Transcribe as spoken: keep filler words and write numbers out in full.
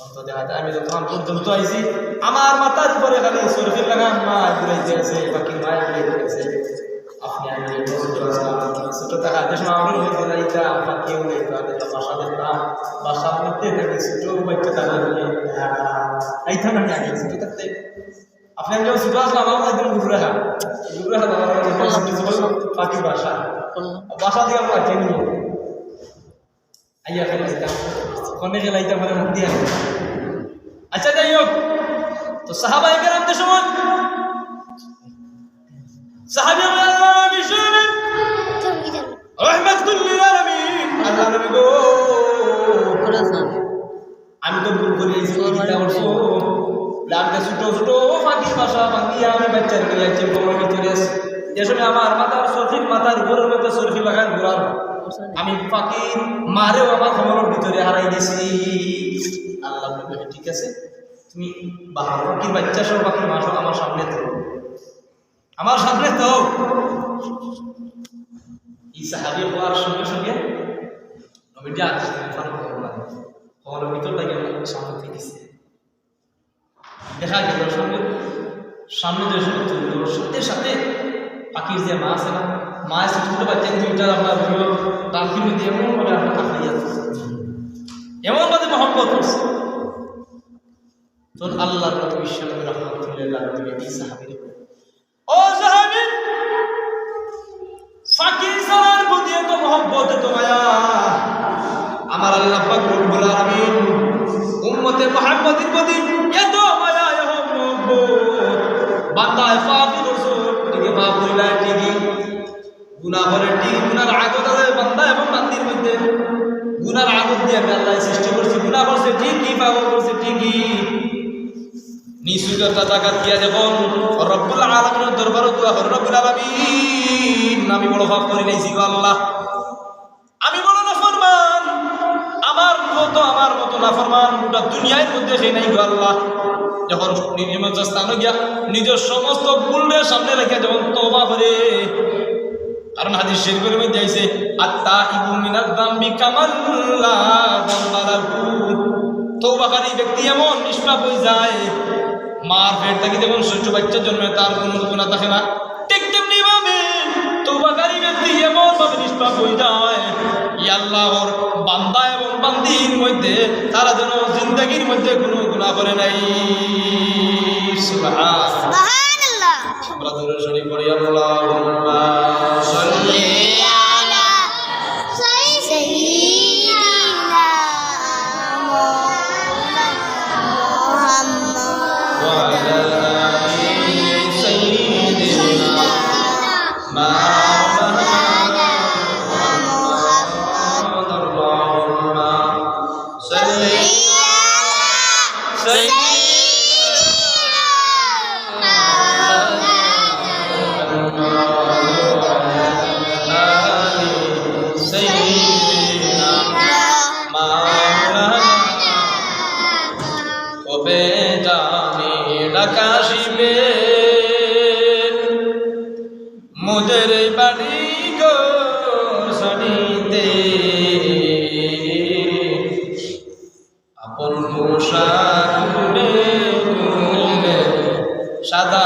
অন্তত হাতে আমি যতক্ষণ পর্যন্ত আইছি, আমার মাথার উপরে খালি সরফির লাখান মায় ঘুরাইতে আছে, পাখির মায় ঘুরাইতে আছে। আপনি আমি এই বছর আসলাম, ছোট থাকা যে সময় আমরা হইতে যাইতাম, পাখি উড়াইতো, আমি তো বাসা দেখতাম, বাসার মধ্যে থাকি ছোট বাচ্চা থাকা নিয়ে, আহ, আইতাম না আমি আগে ছোট থাকতে। আপনি আমি যখন ছোট আসলাম, আমার একদম ঘুরে রাখা, ঘুরে রাখা, আমার একদম ছোট ছোট পাখির বাসা, বাসা দিয়ে আমরা আইতে নিয়ে। আইয়া খাইলাইতাম। কোনে খেলাইতাম, মানে হাত দিয়া। আচ্ছা, যাই হোক, তো সাহাবায়ে কেরামদের সময় সাহাবী আল্লাহর নবী শুনলেন, রহমাতুল লিল আলামিন, আল্লাহর নবী গো, আমি তো ভুল করি আইছি, কিতা করছো? বলে, আমি তো ছোট ছোট পাখির বাসা ভাঙিয়া আমি বাচ্চারে লইয়া আইছি কবরর ভিতরে। যে সময় আমার মাথার সরফির মাথার উপরের মধ্যে সরফির লাখান ঘুরার, আমি পাখির মারেও আমার কবরর ভিতরে হারাই দিছি। আল্লাহর নবী বলে, ঠিক আছে, তুমি বাহার পাখির বাচ্চা সহ পাখির মা সহ আমার সামনে তো, আমার সামনে তো। এই সাহাবী হওয়ার সঙ্গে সঙ্গে নবীজি আর কিছু ব্যাপার করলেন না। কবরর ভিতর থেকে সামনে ফিরেছে। দেখা গেল সঙ্গে সামনে যে সময় তুলল, সাথে সাথে পাখির যে মা আছে না, মা আছে ছোট বাচ্চা দুইটা, আপনার দুইও টানকির মধ্যে এমন ভাবে আপনার কামড়িয়ে আছে, এমন ভাবে মহব্বত করছে। তখন আল্লাহর নবী বিশ্বনবী রহমাতুল্লিল আলামিন এই সাহাবীর, ও সাহাবী, পাখি ছানার প্রতি এত মহব্বত, এত মায়া। আমার আল্লাহ পাক রব্বুল আলামিন উম্মতে মুহাম্মাদির প্রতি এত মায়া, এত মহব্বত। বান্দায় পাপ করছে, ঠিকই পাপ করিলা, ঠিকই গুনাহ করে, ঠিকই গুনার আগত আছে বান্দা এবং বান্দির মধ্যে। গুনার আগত দিয়া আমি আল্লাহ সৃষ্টি করছি, গুনাহ করছে ঠিকই, পাপ করছে ঠিকই। নিচু একটা জাগাত গিয়া যখন রব্বুল আলামিনের দরবারে দোয়া করে, "রব্বুল আলামিন, আমি বড় পাপ করি লাইছি গো আল্লাহ, আমি বড় নাফরমান, আমার মতো, আমার মতো নাফরমান গোটা দুনিয়ার মধ্যে কেউ নাই গো আল্লাহ।" যখন নিম্ন স্থানে গিয়া নিজের সমস্ত ভুলরে সামনে রেখে যখন তওবা করে, কারণ হাদিস শরীফের মধ্যে আইছে, "আত্তাইবু মিনাজ যামবি কামান লা যামবা লাহু।" তওবাকারী ব্যক্তি এমন নিষ্পাপ হয়ে যায়, মার পেট থাকি যখন ছোট বাচ্চা জন্মে, তার কোনো গুনাহ থাকে না, ঠিক তেমনি ভাবে তওবাকারী ব্যক্তি এমন ভাবে নিষ্পাপ হয়ে যায়, ই আল্লাহর বান্দা এবং বান্দির মধ্যে তারা যেন জিন্দেগির মধ্যে কোনো গুনাহ করে নাই। সুবহান। সুবহানাল্লাহ। আমরা দুরূদ শরীফ পড়ি, আল্লাহুম্মা সাল্লি আলা সাইয়্যিদিনা মুহাম্মাদ ওয়া আলা আলি সাইয়্যিদিনা মুহাম্মাদ। আল্লাহুম্মা সাল্লি আলা সাইয়্যিদিনা কবে জানি ডাক আসিবে, মোদের বাড়ি ঘর ছাড়িতে। আপন পোশাক খুলে খুলে সাদা